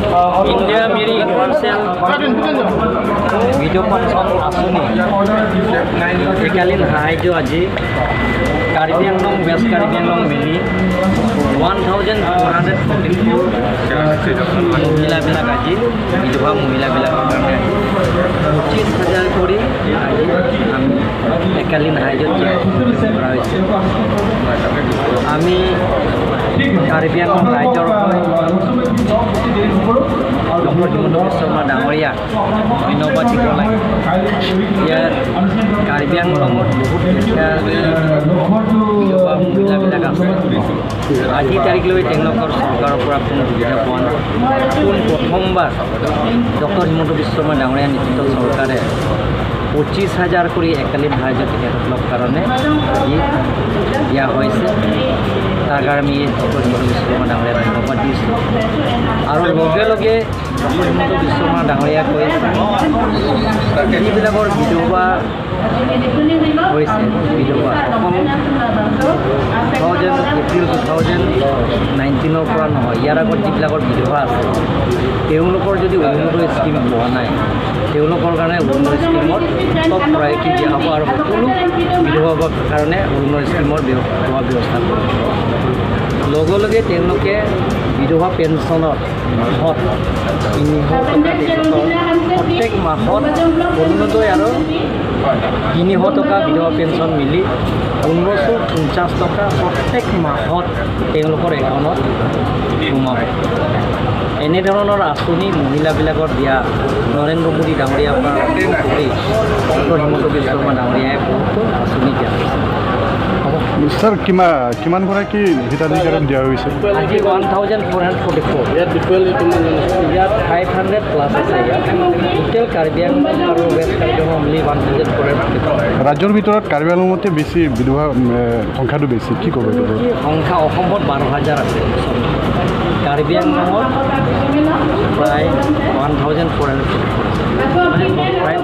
Indira Miri universal বিধৱা pension আঁচনি একালীন সাহায্য আজি কাৰ্বি আংলং, ৱেষ্ট কাৰ্বি আংলং মিলি 1444 মহিলাবিলাক, আজি বিধৱা মহিলাবিলাকৰ কাৰণে 25,000 কৰি আজি আমি একালীন সাহায্য কৰা হৈছে। আমি কাৰ্বি আংলং ৰাজ্যৰ হৈ ডক্টৰ হিমন্ত বিশ্ব শৰ্মা ডাঙৰীয়াক ধন্যবাদ দিব লাগে। ইয়াত কাৰ্বি আংলঙত বহুত দুখীয়া বিধৱা মহিলাবিলাক আছে। আজি তাৰিখলৈ তেওঁলোকৰ চৰকাৰৰ পৰা কোনো সুবিধা পোৱা নাই। পোন প্ৰথমবাৰ ডক্টৰ হিমন্ত বিশ্ব শৰ্মা ডাঙৰীয়া নেতৃত্বত চৰকাৰে 25,000 কৰি একালীন সাহায্য তেখেতসকলৰ কাৰণে আজি দিয়া হৈছে। তাৰ কাৰণে আমি ডক্টৰ হিমন্ত বিশ্ব শৰ্মা ডাঙৰীয়াক ধন্যবাদ দিছোঁ। আৰু লগে লগে ডক্টৰ হিমন্ত বিশ্ব শৰ্মা ডাঙৰীয়া কৈছে, যিবিলাকৰ বিধৱা হৈছে, বিধৱা অকল 2000 এপ্ৰিল 2019ৰ পৰা নহয়, ইয়াৰ আগত যিবিলাকৰ বিধৱা আছে, তেওঁলোকৰ যদি অৰুণোদয় স্কীম পোৱা নাই, তেওঁলোকৰ কাৰণে অৰুণোদয় স্কীমত টপ প্ৰায়ৰিটি দিয়া হ'ব আৰু সকলো বিধৱাৰ কাৰণে অৰুণোদয় স্কীমৰ পোৱা ব্যৱস্থা কৰিব। লগে লগে তেওঁলোকে বিধৱা পেঞ্চনত মাহত 300 টকা, তেওঁলোকৰ প্ৰত্যেক মাহত অৰুণোদয় আৰু 300 টকা বিধৱা পেঞ্চন মিলি 1550 টকা প্ৰত্যেক মাহত তেওঁলোকৰ একাউণ্টত সোমাব। এনেধৰণৰ আঁচনি মহিলাবিলাকৰ দিয়া নৰেন্দ্ৰ মোদী ডাঙৰীয়াৰ পৰা আৰম্ভ কৰি ডক্টৰ হিমন্ত বিশ্ব শৰ্মা ডাঙৰীয়াই বহুতো আঁচনি দিয়া হৈছে। ছাৰ, কিমানগৰাকী হিতাধিকাৰীক দিয়া হৈছে? আজি 1444। ইয়াত 500 প্লাছ আছে। ইয়াত টোটেল কাৰ্বি আংলং আৰু ৱেষ্ট কাৰ্বি আংলং মিলি 1444। ৰাজ্যৰ ভিতৰত কাৰ্বি আংলঙতে বেছি বিধৱা সংখ্যাটো বেছি, কি ক'ব এইটো? সংখ্যা অসমত 12,000 আছে, কাৰ্বি আংলঙত প্ৰায় 1444 আছে, মানে প্ৰায়